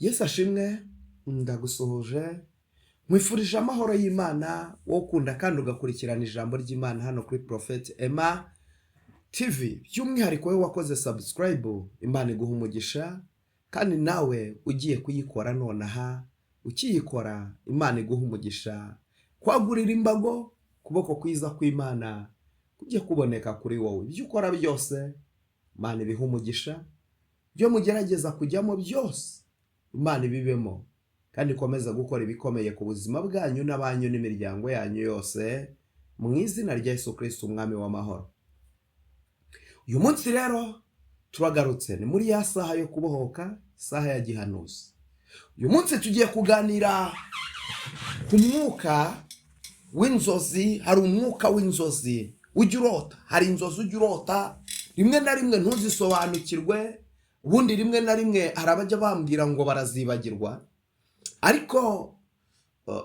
Yesu ashimwe. Ndagusuhuje, nkwifurije amahoro y'Imana, wowe ukunda kandi ugakurikirana ijambo ry'Imana hano kuri Prophet Emma TV. By'umwihariko wowe wakoze subscribe, Imana iguha umugisha, kandi nawe ugiye kuyikora nonaha, ukiyikora, Imana iguha umugisha, kwagurira imbago, ukuboko kwiza kw'Imana kujye kuboneka kuri wowe. Ibyo ukora byose, Imana ibiha umugisha. Ibyo mugerageza kujyamo byose, Imana ibibemo kandi ikomeze gukora ibikomeye ku buzima bwanyu n'abanyu n'imiryango yanyu yose, mu izina rya Yesu Kristo, Umwami w'amahoro. Uyu munsi rero turagarutse, ni muri ya saha yo kubohoka, isaha ya gihanuzi. Uyu munsi tugiye kuganira ku mwuka w'inzozi. Hari umwuka w'inzozi ujya urota, hari inzozi ujya urota rimwe na rimwe ntuzisobanukirwe. Ubundi rimwe na rimwe hari abajya bambwira ngo barazibagirwa, ariko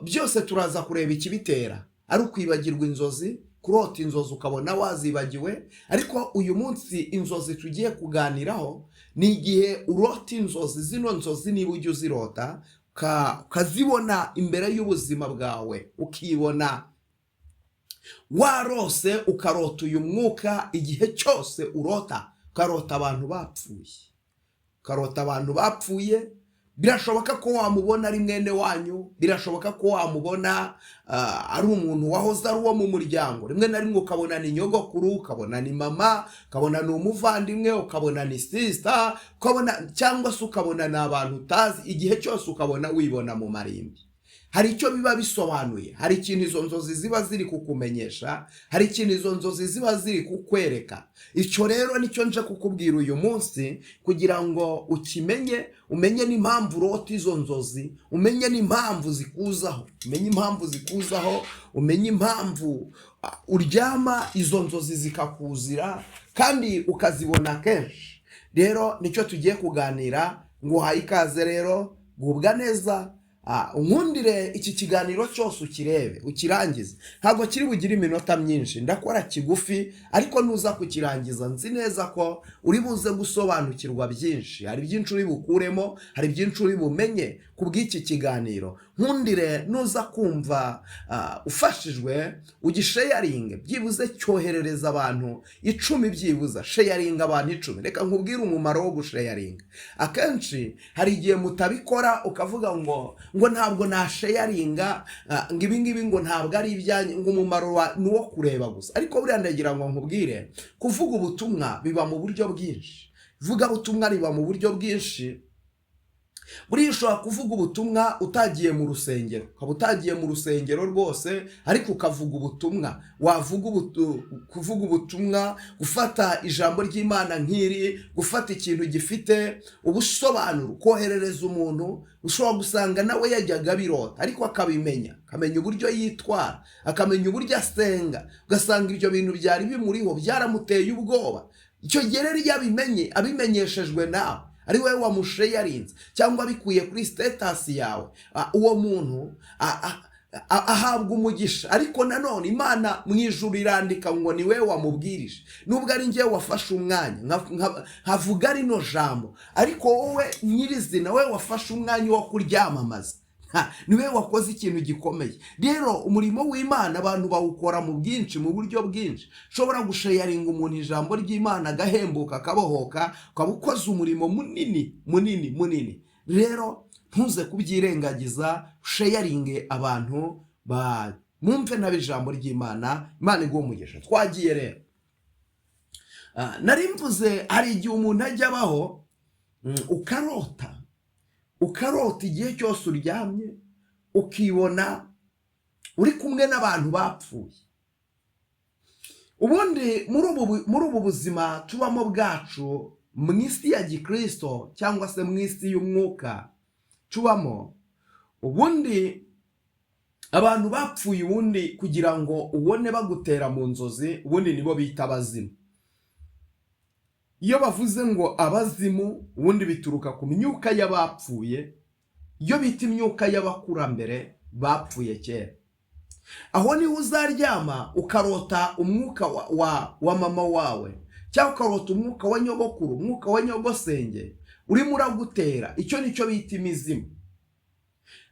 byose turaza kureba ikibitera, ari ukwibagirwa inzozi, kurota inzozi ukabona wazibagiwe. Ariko uyu munsi inzozi tugiye kuganiraho ni igihe urota inzozi. Zino nzozi, niba ujya uzirota ukazibona imbere y'ubuzima bwawe, ukibona warose, ukarota uyu mwuka igihe cyose urota, ukarota abantu bapfuye, ukarota abantu bapfuye, birashoboka ko wamubona ari mwene wanyu, birashoboka ko wamubona ari umuntu wahoze ari uwo mu muryango. Rimwe na rimwe ukabona ni nyogokuru, ukabona ni mama, ukabona ni umuvandimwe, ukabona ni sister, ukabona cyangwa se ukabona ni abantu utazi. Igihe cyose ukabona wibona mu marimbi, hari icyo biba bisobanuye, hari ikintu izo nzozi ziba ziri kukumenyesha, hari ikintu izo nzozi ziba ziri kukwereka. Icyo rero nicyo nje kukubwira uyu munsi kugira ngo ukimenye, umenye n'impamvu urota izo nzozi, umenye n'impamvu zikuzaho, umenye impamvu zikuzaho, umenye impamvu uryama izo nzozi zikakuzira kandi ukazibona kenshi. Rero nicyo tugiye kuganira. Nguhaye ikaze rero, gubwa neza. Unkundire iki kiganiro cyose ukirebe ukirangize. Ntabwo kiri bugire iminota myinshi, ndakora kigufi, ariko nuza kukirangiza nzi neza ko uri buze gusobanukirwa byinshi. Hari byinshi uri bukuremo, hari byinshi uri bumenye ku bw'iki kiganiro. Nkundire nuza kumva ufashijwe, ugisharinge, byibuze cyoherereza abantu 10, byibuza sharinga abantu 10. Reka nkubwire umumaro wo gusharinga. Akenshi hari igihe mutabikora, ukavuga ngo ntabwo nasharinga, ngo ibi ngibi ngo ntabwo ari ibyanjye, ngo umumaro ni uwo kureba gusa. Ariko buriya ndagira ngo nkubwire, kuvuga ubutumwa biba mu buryo bwinshi, ivugabutumwa riba mu buryo bwinshi. Buriya ushobora kuvuga ubutumwa utagiye mu rusengero, ukaba utagiye mu rusengero rwose, ariko ukavuga ubutumwa. Wavuga kuvuga ubutumwa, gufata ijambo ry'Imana nk'iri, gufata ikintu gifite ubusobanuro koherereza umuntu ushobora gusanga nawe yajyaga abirota, ariko akabimenya, akamenya uburyo yitwara, akamenya uburyo asenga. Ugasanga ibyo bintu byari bimuriho byaramuteye ubwoba. Icyo gihe rero iyo abimenye, abimenyeshejwe nawe, ari wowe wamusharinze cyangwa abikuye kuri status yawe, uwo muntu ahabwa umugisha. Ariko nanone Imana mu ijuru irandika ngo ni we wamubwirije. Nubwo ari njyewe wafashe umwanya nkavuga rino jambo, ariko wowe nyirizina we wafashe umwanya wo kuryamamaza, niwe wakoze ikintu gikomeye. Rero umurimo w'Imana abantu bawukora mu bwinshi, mu buryo bwinshi. Ushobora gusharinga umuntu ijambo ry'Imana agahembuka, akabohoka, ukaba ukoze umurimo munini, munini, munini. Rero ntuze kubyirengagiza, usharinge abantu ba mwumve nabi ijambo ry'Imana. Imana iguhe umugisha. Twagiye rero. Nari mvuze, hari igihe umuntu ajya abaho, ukarota, ukarota igihe cyose uryamye ukibona uri kumwe n'abantu bapfuye. Ubundi muri ubu buzima tubamo bwacu mu isi ya gikristo cyangwa se mu isi y'umwuka tubamo, ubundi abantu bapfuye, ubundi kugira ngo ubone bagutera mu nzozi, ubundi nibo bita abazimu. Iyo bavuze ngo abazimu, ubundi bituruka ku myuka y'abapfuye, iyo bita imyuka y'abakurambere bapfuye kera. Aho niho uzaryama ukarota umwuka wa mama wawe, cyangwa ukarota umwuka wa nyogokuru, umwuka wa nyogosenge. Urimo uragutera. Icyo nicyo bita imizimu.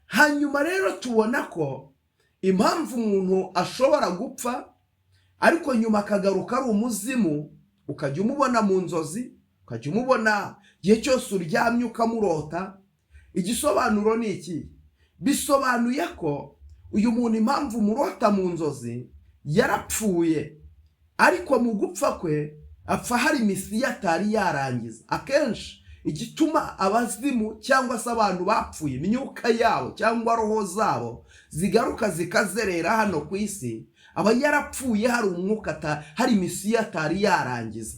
Hanyuma rero tubona ko impamvu umuntu ashobora gupfa ariko nyuma akagaruka ari umuzimu, ukajya umubona mu nzozi, ukajya umubona igihe cyose uryamye ukamurota, igisobanuro ni iki? Bisobanuye ko uyu muntu, impamvu umurota mu nzozi, yarapfuye, ariko mu gupfa kwe apfa hari mission atari yarangiza. Akenshi igituma abazimu cyangwa se abantu bapfuye, imyuka yabo cyangwa roho zabo zigaruka zikazerera hano ku isi, aba yarapfuye hari umwuka, hari mission atari yarangiza.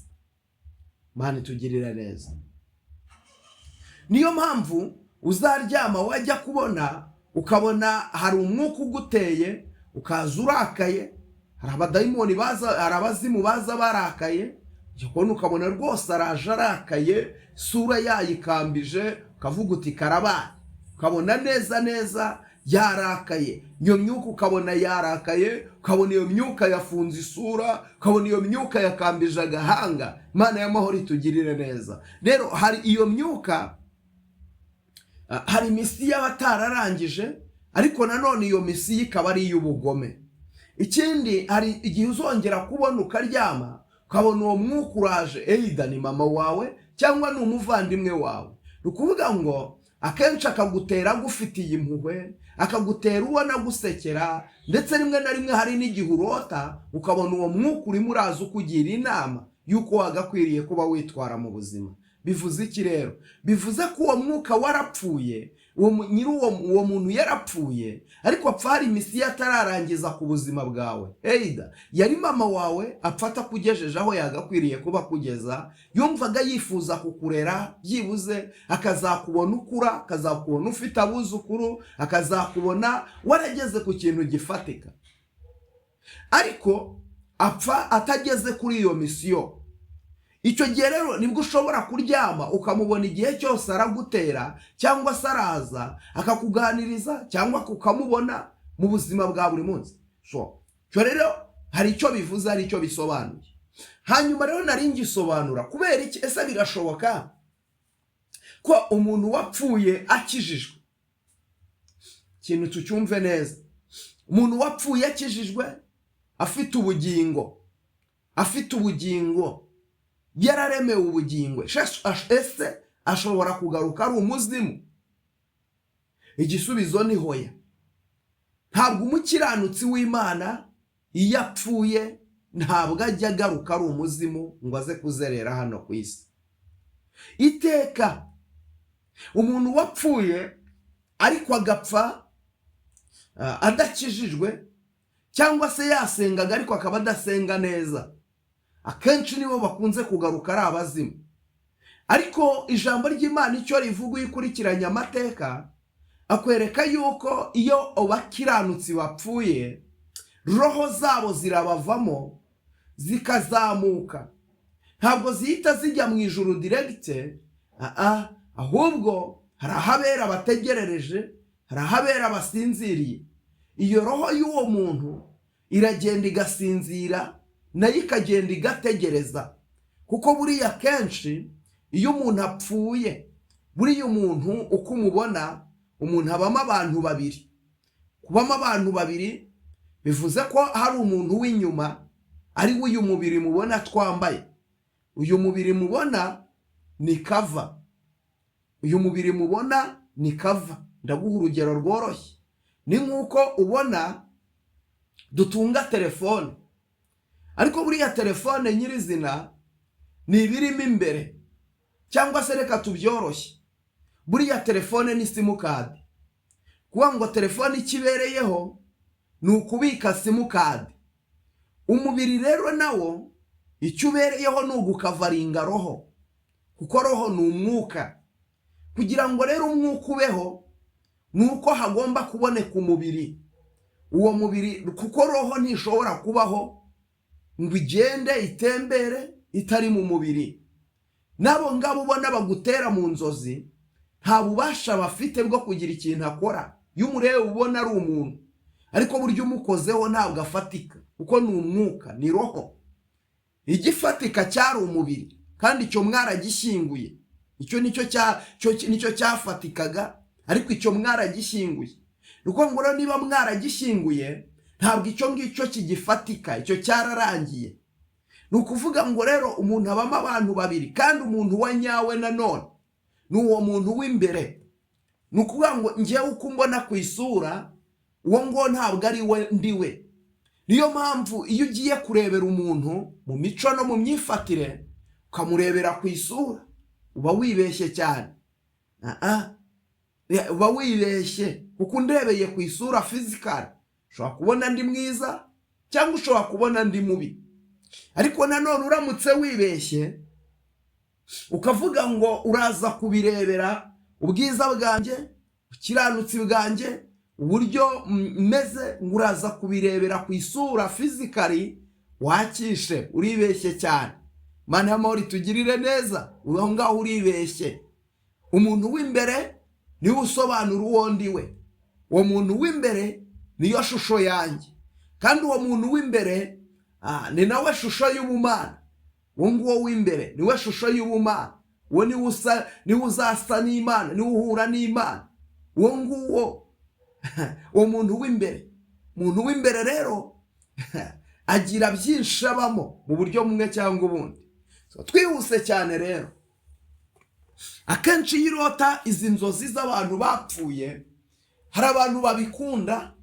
Mana tugirira neza. Niyo mpamvu uzaryama, wajya kubona ukabona hari umwuka uguteye, ukaza urakaye. Hari abadayimoni baza, hari abazimu baza barakaye. Ujya kubona ukabona rwose araje arakaye, isura yayikambije, ukavuga uti: "Karabaye." Ukabona neza neza yarakaye. Iyo myuka ukabona yarakaye, ukabona iyo myuka yafunze isura, ukabona iyo myuka yakambije agahanga. Imana y'amahoro itugirire neza. Rero hari iyo myuka, hari mission yaba atararangije, ariko nanone iyo mission ikaba ari iy'ubugome. Ikindi, hari igihe uzongera kubona ukaryama ukabona uwo mwuka uraje, either ni mama wawe cyangwa ni umuvandimwe wawe. Ni ukuvuga ngo akenshi akagutera agufitiye impuhwe, akagutera ubona agusekera, ndetse rimwe na rimwe hari n'igihe urota ukabona uwo mwuka urimo uraza ukugira inama y'uko wagakwiriye kuba witwara mu buzima. Bivuze iki rero? Bivuze ko uwo mwuka warapfuye, nyiri uwo muntu yarapfuye, ariko apfa hari mission atararangiza ku buzima bwawe. Either yari mama wawe, apfa atakugejeje aho yagakwiriye kuba akugeza. Yumvaga yifuza kukurera, byibuze akazakubona ukura, akazakubona ufite abuzukuru, akazakubona warageze ku kintu gifatika, ariko apfa atageze kuri iyo mission. Icyo gihe rero nibwo ushobora kuryama ukamubona igihe cyose aragutera, cyangwa se araza akakuganiriza, cyangwa ukamubona mu buzima bwa buri munsi. So icyo rero hari icyo bivuze, hari icyo bisobanuye. Hanyuma rero nari ngisobanura kubera iki. Ese birashoboka ko umuntu wapfuye akijijwe, ikintu tucyumve neza, umuntu wapfuye akijijwe, afite ubugingo, afite ubugingo, yararemewe ubugingo, ese ashobora kugaruka ari umuzimu? Igisubizo ni hoya. Ntabwo umukiranutsi w'Imana iyo apfuye, ntabwo ajya agaruka ari umuzimu ngo aze kuzerera hano ku isi. Iteka umuntu wapfuye ariko agapfa adakijijwe, cyangwa se yasengaga ariko akaba adasenga neza, akenshi nibo bakunze kugaruka ari abazimu. Ariko ijambo ry'Imana icyo rivuga, iyo ukurikiranye amateka, akwereka yuko iyo abakiranutsi bapfuye, roho zabo zirabavamo zikazamuka. Ntabwo zihita zijya mu ijuru direct, ahubwo hari ahabera bategerereje, hari ahabera basinziriye. Iyo roho y'uwo muntu iragenda igasinzira, nayo ikagenda igategereza, kuko buriya kenshi iyo umuntu apfuye, buriya umuntu uko umubona, umuntu abamo abantu babiri. Kubamo abantu babiri bivuze ko hari umuntu w'inyuma, ari we uyu mubiri mubona twambaye. Uyu mubiri mubona ni cover. Uyu mubiri mubona ni cover. Ndaguha urugero rworoshye: ni nk'uko ubona dutunga telefone, ariko buriya telefone nyirizina ni ibirimo imbere. Cyangwa se reka tubyoroshye, buriya telefone ni SIM card. Kuvuga ngo telefone ikibereyeho ni ukubika SIM card. Umubiri rero nawo icyo ubereyeho ni ugukavaringa roho, kuko roho ni umwuka. Kugira ngo rero umwuka ubeho, ni uko hagomba kuboneka umubiri. Uwo mubiri, kuko roho ntishobora kubaho ngo igende itembere itari mu mubiri. N'abo ngabo ubona bagutera mu nzozi, nta bubasha bafite bwo kugira ikintu akora. Iyo umureba ubona ari umuntu, ariko burya umukozeho ntabwo afatika, kuko ni umwuka, ni roho. Igifatika cyari umubiri, kandi icyo mwaragishyinguye. Icyo nicyo cyafatikaga, ariko icyo mwaragishyinguye. Ni ukuvuga ngo rero niba mwaragishyinguye, ntabwo icyo ngicyo kigifatika, icyo cyararangiye. Ni ukuvuga ngo rero umuntu abamo abantu babiri, kandi umuntu wa nyawe nanone ni uwo muntu w'imbere. Ni ukuvuga ngo ngewe uko umbona ku isura, uwo nguwo ntabwo ari we ndi we. Niyo mpamvu iyo ugiye kurebera umuntu mu mico no mu myifatire, ukamurebera ku isura, uba wibeshye cyane. Uba wibeshye, kuko undebeye ku isura physical, ushobora kubona ndi mwiza cyangwa ushobora kubona ndi mubi. Ariko nanone uramutse wibeshye ukavuga ngo uraza kubirebera ubwiza bwanjye, ubukiranutsi bwanjye, uburyo meze, ngo uraza kubirebera ku isura physical, wakishe, uribeshye cyane. Imana y'amahoro itugirire neza. Aho ngaho uribeshye. Umuntu w'imbere niwe usobanura uwo ndi we. Uwo muntu w'imbere niyo shusho yanjye, kandi uwo muntu w'imbere ni nawe shusho y'ubumana. Uwo nguwo w'imbere niwe shusho y'ubumana. Uwo niwe usa, niwe uzasa n'Imana, niwe uhura n'Imana, uwo nguwo, uwo muntu w'imbere. Umuntu w'imbere rero agira byinshi abamo mu buryo bumwe cyangwa ubundi. So, twihuse cyane rero, akenshi iyo urota izi nzozi z'abantu bapfuye, hari abantu babikunda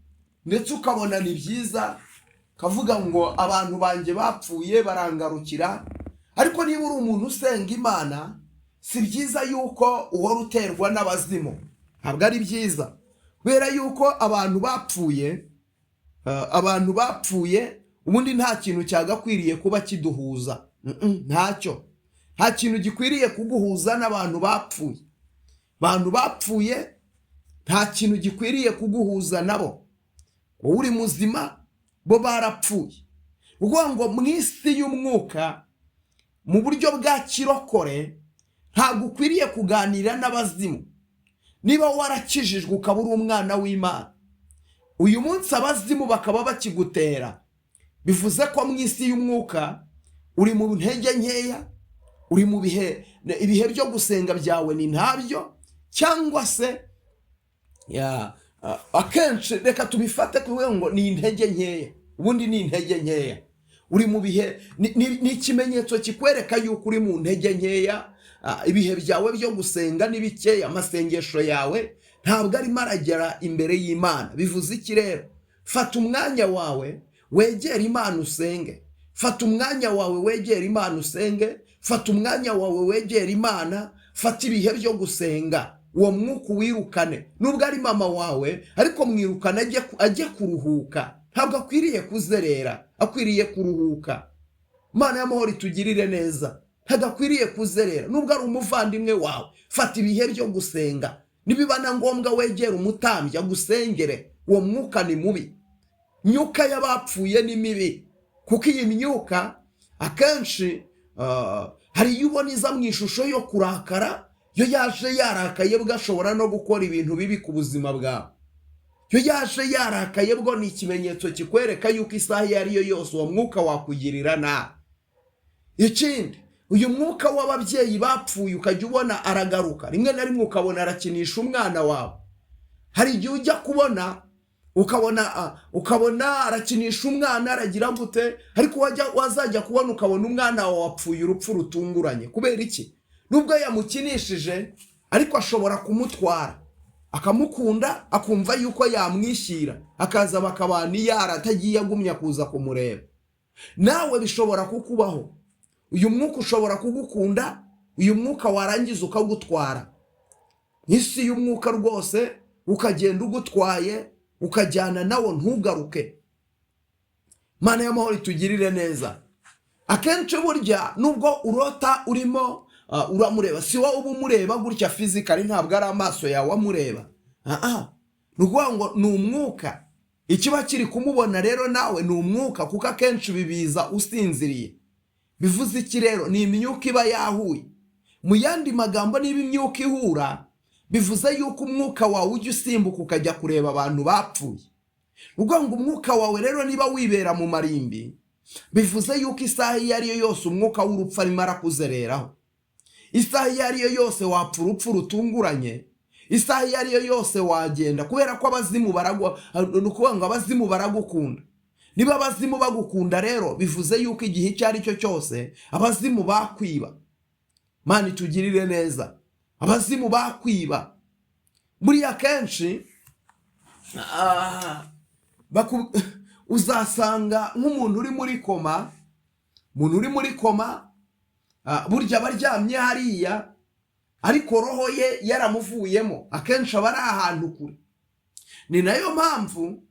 ndetse ukabona ni byiza, ukavuga ngo abantu banjye bapfuye barangarukira. Ariko niba uri umuntu usenga Imana, si byiza yuko uhora uterwa n'abazimu. Ntabwo ari byiza, kubera yuko abantu bapfuye ubundi nta kintu cyagakwiriye kuba kiduhuza. Ntacyo, nta kintu gikwiriye kuguhuza n'abantu bapfuye. Abantu bapfuye nta kintu gikwiriye kuguhuza nabo. Wowe uri muzima, bo barapfuye. Ni ukuvuga ngo mu isi y'umwuka, mu buryo bwa kirokore, ntabwo ukwiriye kuganira n'abazimu. Niba warakijijwe, ukaba uri umwana w'Imana, uyu munsi abazimu bakaba bakigutera, bivuze ko mu isi y'umwuka uri mu ntege nkeya, uri mu bihe, ibihe byo gusenga byawe ni ntabyo, cyangwa se akenshi reka tubifate kuvuga ngo ni intege nkeya. Ubundi ni intege nkeya uri mu bihe, ni ikimenyetso kikwereka yuko uri mu ntege nkeya. Ibihe byawe byo gusenga ni bikeya, amasengesho yawe ntabwo arimo aragera imbere y'Imana. Bivuze iki rero? Fata umwanya wawe wegere Imana usenge. Fata umwanya wawe wegere Imana usenge. Fata umwanya wawe wegere Imana. Fata ibihe byo gusenga, uwo mwuka uwirukane. Nubwo ari mama wawe, ariko mwirukane ajye kuruhuka. Ntabwo akwiriye kuzerera, akwiriye kuruhuka. Imana y'amahoro itugirire neza. Ntabwo akwiriye kuzerera nubwo ari umuvandimwe wawe. Fata ibihe byo gusenga, nibiba na ngombwa wegere umutambyi agusengere. Uwo mwuka ni mubi. Myuka y'abapfuye ni mibi, kuko iyi myuka akenshi hari iyo ubona iza mu ishusho yo kurakara. Iyo yaje yarakaye bwo ashobora no gukora ibintu bibi ku buzima bwawe. Iyo yaje yarakaye bwo ni ikimenyetso kikwereka yuko isaha iyo ari yo yose uwo mwuka wakugirira nabi. Ikindi, uyu mwuka w'ababyeyi bapfuye ukajya ubona aragaruka rimwe na rimwe, ukabona arakinisha umwana wawe. Hari igihe ujya kubona ukabona arakinisha umwana, aragira gute, ariko wazajya kubona ukabona umwana wawe wapfuye urupfu rutunguranye. Kubera iki? Nubwo yamukinishije, ariko ashobora kumutwara, akamukunda, akumva yuko yamwishyira, akaza bakabana iyara atagiye agumya kuza kumureba. Nawe bishobora kukubaho. Uyu mwuka ushobora kugukunda, uyu mwuka warangiza ukagutwara isi y'umwuka rwose, ukagenda ugutwaye, ukajyana nawo ntugaruke. Mana y'amahoro itugirire neza. Akenshi burya nubwo urota urimo uramureba, si wowe uba umureba gutya physically, ntabwo ari amaso yawe amureba. Ni ukuvuga ngo ni umwuka ikiba kiri kumubona. Rero nawe ni umwuka, kuko akenshi bibiza usinziriye. Bivuze iki rero? Ni imyuka iba yahuye. Mu yandi magambo, niba imyuka ihura, bivuze yuko umwuka wawe ujya usimbuka ukajya kureba abantu bapfuye. Ni ukuvuga ngo umwuka wawe rero niba wibera mu marimbi, bivuze yuko isaha iyo ari yo yose umwuka w'urupfu arimo arakuzereraho. Isaha iyo ari yo yose wapfa urupfu rutunguranye, isaha iyo ari yo yose wagenda, kubera ko abazimu baragwa. Ni ukuvuga ngo abazimu baragukunda. Niba abazimu bagukunda rero, bivuze yuko igihe icyo ari cyo cyose abazimu bakwiba. Mana itugirire neza. Abazimu bakwiba. Buriya kenshi uzasanga nk'umuntu uri muri koma, umuntu uri muri koma, burya aba aryamye hariya ariko roho ye yaramuvuyemo. Akenshi aba ari ahantu kure. Ni nayo mpamvu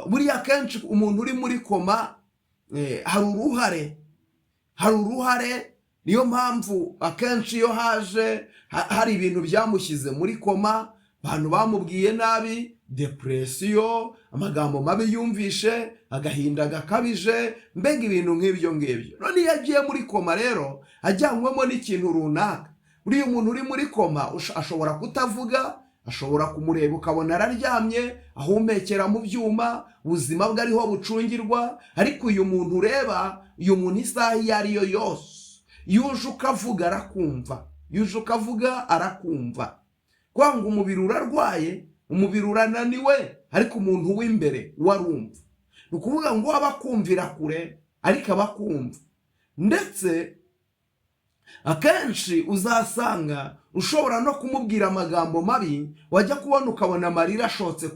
buriya akenshi umuntu uri muri koma hari uruhare. Niyo mpamvu akenshi iyo haje hari ibintu byamushyize muri koma, abantu bamubwiye nabi, depression, amagambo mabi yumvishe, agahinda gakabije, mbega ibintu nk'ibyo ngibyo. None iyo agiye muri koma rero, ajyanwemo n'ikintu runaka, buriya umuntu uri muri koma ashobora kutavuga, ashobora kumureba ukabona araryamye, ahumekera mu byuma, ubuzima bwe ariho bucungirwa. Ariko uyu muntu ureba, uyu muntu isaha iyo ari yo yose yuje ukavuga arakumva, yuje ukavuga arakumva. Kwanga umubiri urarwaye, umubiri urananiwe, ariko umuntu w'imbere warumva. Ni ukuvuga ngo aba akumvira kure, ariko aba akumva. Ndetse akenshi uzasanga ushobora no kumubwira amagambo mabi, wajya kubona ukabona amarira ashotse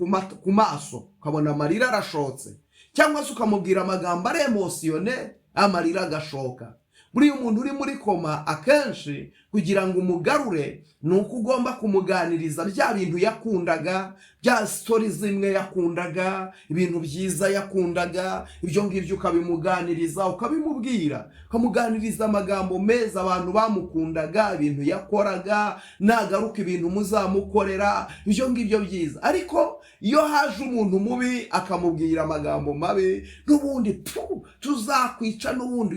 ku maso, ukabona amarira arashotse, cyangwa se ukamubwira amagambo ari émotionnel, amarira agashoka. Buriya umuntu uri muri koma, akenshi kugira ngo umugarure ni uko ugomba kumuganiriza bya bintu yakundaga, bya story zimwe yakundaga, ibintu byiza yakundaga. Ibyo ngibyo ukabimuganiriza, ukabimubwira, ukamuganiriza amagambo meza, abantu bamukundaga, ibintu yakoraga, nagaruka ibintu muzamukorera, ibyo ngibyo byiza. Ariko iyo haje umuntu mubi akamubwira amagambo mabi, n'ubundi pu tuzakwica, n'ubundi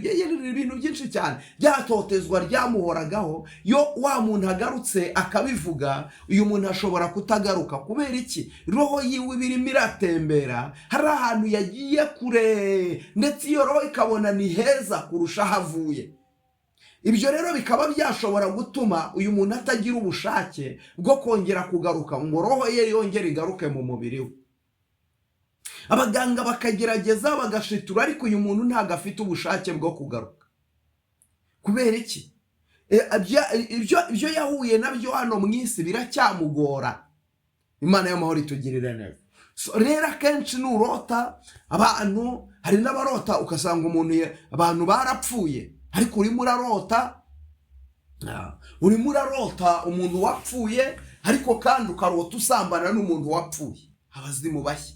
ibintu byinshi cyane byatotezwa ryamuhoragaho, iyo wa muntu agarutse akabivuga, uyu muntu ashobora kutagaruka. Kubera iki? Roho yiwe iba irimo iratembera, hari ahantu yagiye kure, ndetse iyo roho ikabona ni heza kurusha aho avuye. Ibyo rero bikaba byashobora gutuma uyu muntu atagira ubushake bwo kongera kugaruka ngo roho ye yongere igaruke mu mubiri we. Abaganga bakagerageza bagashitura, ariko uyu muntu ntabwo afite ubushake bwo kugaruka. Kubera iki? Ibyo yahuye nabyo hano mu isi biracyamugora. Imana y'amahoro itugirire neza. So, rero akenshi nurota abantu, hari n'abarota ugasanga umuntu abantu barapfuye, ariko urimo urarota, urimo urarota umuntu wapfuye, ariko kandi ukarota usambana n'umuntu wapfuye. Abazimu bashya.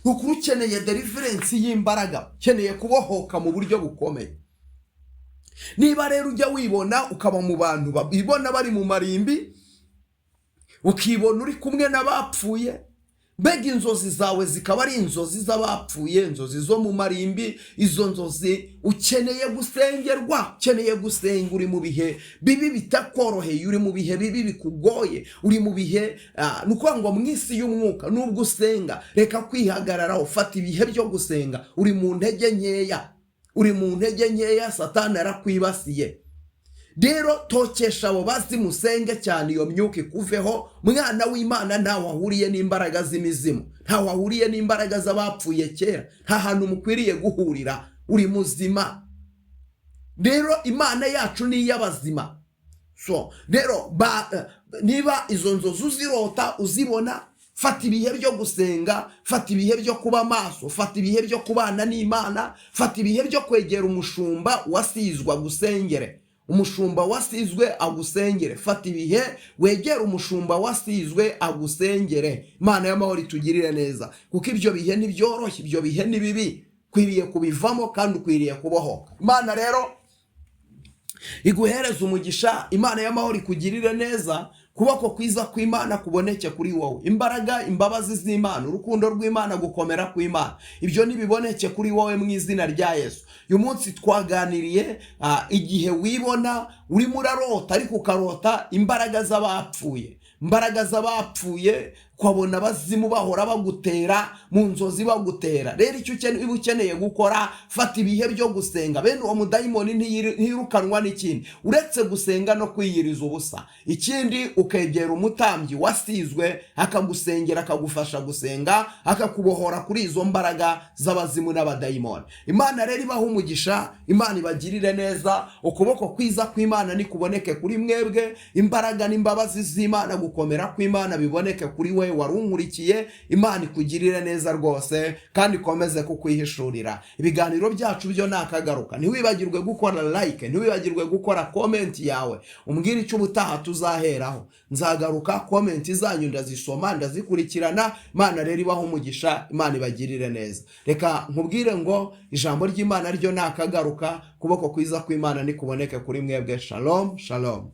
Ni ukuri ukeneye deliverance y'imbaraga, ukeneye kubohoka mu buryo bukomeye. Niba rero ujya wibona ukaba mu bantu bibona bari mu marimbi, ukibona uri kumwe n'abapfuye, mbega inzozi zawe zikaba ari inzozi z'abapfuye, inzozi zo mu marimbi, izo nzozi ukeneye gusengerwa, ukeneye gusenga. Uri mu bihe bibi bitakoroheye, uri mu bihe bibi bikugoye, uri mu bihe ni ukuvuga ngo mu isi y'umwuka, nubwo usenga, reka kwihagararaho, fata ibihe byo gusenga. Uri mu ntege nkeya, uri mu ntege nkeya, Satani arakwibasiye. Rero tokesha abo bazimu, usenge cyane iyo myuka ikuveho. Mwana w'Imana, ntawe ahuriye n'imbaraga z'imizimu, ntawe ahuriye n'imbaraga z'abapfuye kera, nta hantu mukwiriye guhurira. Uri muzima. Rero Imana yacu ni iy'abazima. So rero niba izo nzozi uzirota, uzibona, fata ibihe byo gusenga, fata ibihe byo kuba maso, fata ibihe byo kubana n'Imana, fata ibihe byo kwegera umushumba wasizwe agusengere, umushumba wasizwe agusengere. Fata ibihe wegere umushumba wasizwe agusengere. Imana y'amahoro itugirire neza, kuko ibyo bihe ntibyoroshye, ibyo bihe ni bibi, ukwiriye kubivamo kandi ukwiriye kubohoka. Imana rero iguhereza umugisha, Imana y'amahoro ikugirire neza, kuboko kwiza kw'Imana kuboneke kuri wowe, imbaraga, imbabazi z'Imana, urukundo rw'Imana, gukomera kw'Imana, ibyo nibiboneke kuri wowe mu izina rya Yesu. Uyu munsi twaganiriye igihe wibona urimo urarota ariko ukarota imbaraga z'abapfuye. Imbaraga z'abapfuye, ukabona abazimu bahora bagutera mu nzozi, bagutera. Rero icyo uba ukeneye gukora, fata ibihe byo gusenga. Bene uwo mudayimoni ntiyirukanwa n'ikindi uretse gusenga no kwiyiriza ubusa. Ikindi, ukegera umutambyi wasizwe, akagusengera, akagufasha gusenga, akakubohora kuri izo mbaraga z'abazimu n'abadayimoni. Imana rero ibaha umugisha, Imana ibagirire neza. Ukuboko kwiza kw'Imana nikuboneke kuri mwebwe, imbaraga n'imbabazi z'Imana, gukomera kw'Imana biboneke kuri we wari unkurikiye. Imana ikugirire neza rwose kandi ikomeze kukwihishurira. Ibiganiro byacu byo nakagaruka. Ntiwibagirwe gukora like, ntiwibagirwe gukora comment yawe, umbwire icyo ubutaha tuzaheraho. Nzagaruka, comment zanyu ndazisoma, ndazikurikirana. Imana rero ibaho umugisha, Imana ibagirire neza. Reka nkubwire ngo ijambo ry'Imana ryo nakagaruka. Kuboko kwiza kw'Imana nikuboneke kuri mwebwe. Shalom, shalom.